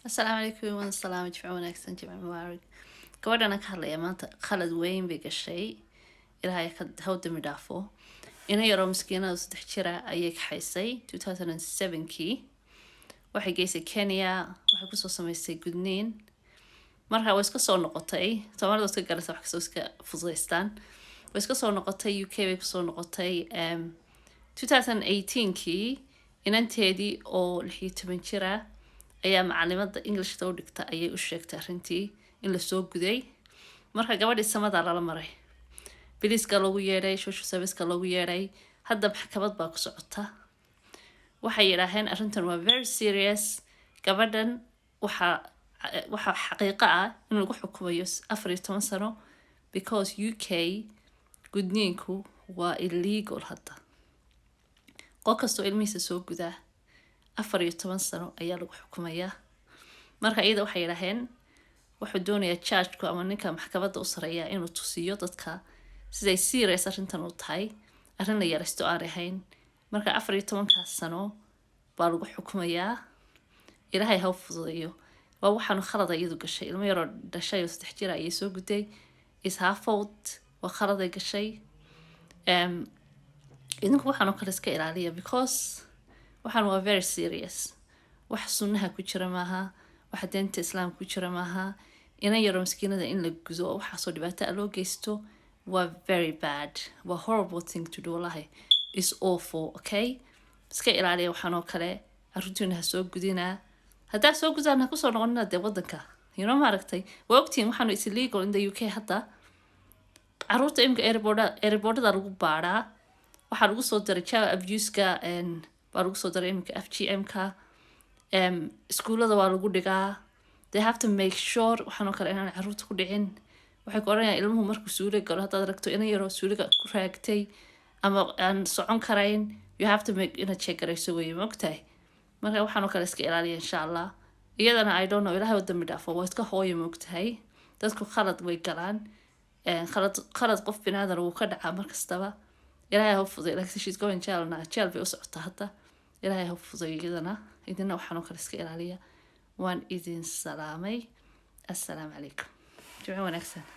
Asalaamu calaykum, waan salaamay. Jimco wanaagsan, jimco mubaarak. Gabadhana ka hadlaya maanta khalad weyn bay gashay. Ilaahay haw dambi dhaafo. Ina yaroo miskiinada 3 jira ayay kaxaysay 2007kii. Waxay geysay Kenya, waxay kusoo sameysay gudniin. Marka way iska soo noqotay. Soomaalida iska garaysa, wax kastoo iska fududaystaan. Way iska soo noqotay, UK bay kusoo noqotay. 2018kii inanteedii oo 16 jira ayaa macalimada Englishta u dhigta ayay u sheegtay arrintii in lasoo guday. Marka gabadhii samadaa lala maray, biliiska loogu yeedhay, social serviceka loogu yeedhay. Hadda maxkamad baa ku socota. Waxay yidhaaheen arrintan waa very serious. Gabadhan waxaa xaqiiqo ah in lagu xukumayo 14 sano, because UK gudniinku waa illegal hadda. Qof kastoo ilmihiisa soo gudaa 14 sano ayaa lagu xukumayaa. Marka iyada waxay yidhaaheen wuxuu doonayaa judgeku ama ninka maxkamadda u sareeya inuu tusiyo dadka siday serious arrintan u tahay, arrin la yaraysto aan ahayn. Marka 14-kaas sano baa lagu xukumayaa. Ilaahay ha u fududeeyo. Waa waxaanu khalada iyadu gashay. Ilmo yaroo dhashay oo 3 jira ayay soo guday. Is her fault, waa khaladay gashay. Idinku waxaan oo kale iska ilaaliya, because waxaan waa very serious. Wax sunnaha ku jira maaha, waxa diinta islaamka ku jira maaha. Inan yaroo miskiinada in la gudo oo waxaasoo dhibaato a loo geysto waa very bad, waa horrible thing to do. Wallahi, is awful. Okay, iska ilaaliya waxaan oo kale. Carruurtiina ha soo gudinaa. Haddaa soo gudaan, ha kusoo noqonina dee wadanka. Maaragtay, waa ogtihiin waxaanu is illegal in the UK hadda. Caruurta imika airportada lagu baadhaa. Waxaa lagu soo daray child abuseka baa lagu soo daray iminka, FGM-ka. Iskuullada waa lagu dhigaa. They have to make sure waxaan oo kale inaan caruurta ku dhicin. Waxay ku odhanayaan ilmuhu markuu suuliga galo, haddaad aragto inan yaroo suuliga ku raagtay ama aan socon karayn, you have to make inaad check garayso weye, ma ogtahay? Marka waxaan oo kale iska ilaaliya, insha Allah. Iyadana, I don't know, Ilaahay u dambi dhaafo. Waa iska hooyo, ma ogtahay? Dadku khalad way galaan. Khalad qof binaadan wuu ka dhacaa mar kastaba. Ilaahay ha u fuday, laakiin she's going jail now. Jail bay u socotaa hadda. Ilaahay ha u fuday iyadana. Idina waxaan oo kale iska ilaaliya. Waan idin salaamay. Assalaamu calaykum, jimco wanaagsan.